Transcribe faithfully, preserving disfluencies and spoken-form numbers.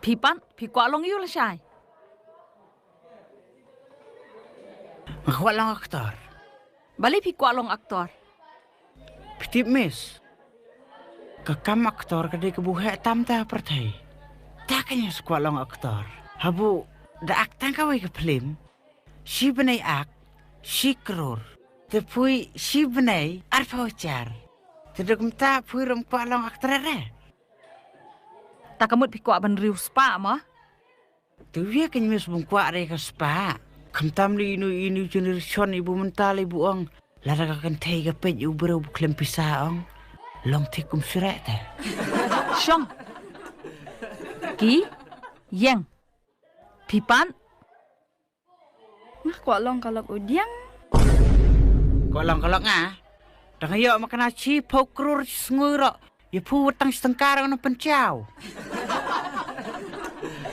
Phi pat, phi kwah long ïa u lashai? Nga kwah long aktor. Balei phi kwah long aktor? Phi tip miss, ka kam aktor ka dei kaba heh tam ha pyrthei. Te kein nga kwah long aktor. Haba da ak tang kawei ka phlim, shi bnai ak shi klur. Te phi shi bnai arphew hajar. Te da kumta phi ruh kwah long aktor re. Te ka mut phi kwah ban riew spah mo? Te ïa kein miss, bym kwah re ka spah. Khamtam lei ino ino generation iba mynta lei ba ong, lada ka kynthei ka peit ïa u briew ba khlem pisa ong, long thik kum syreh te. Shong. Ki, ïeng. Phi pat? Nga kwah long ka lok u diang. Kwah long ka lok nga? Dang ïoh ma kane shiphew klur shi sngi ruh, ïa phi wat tang shi tyngka ruh ngan pynchaw.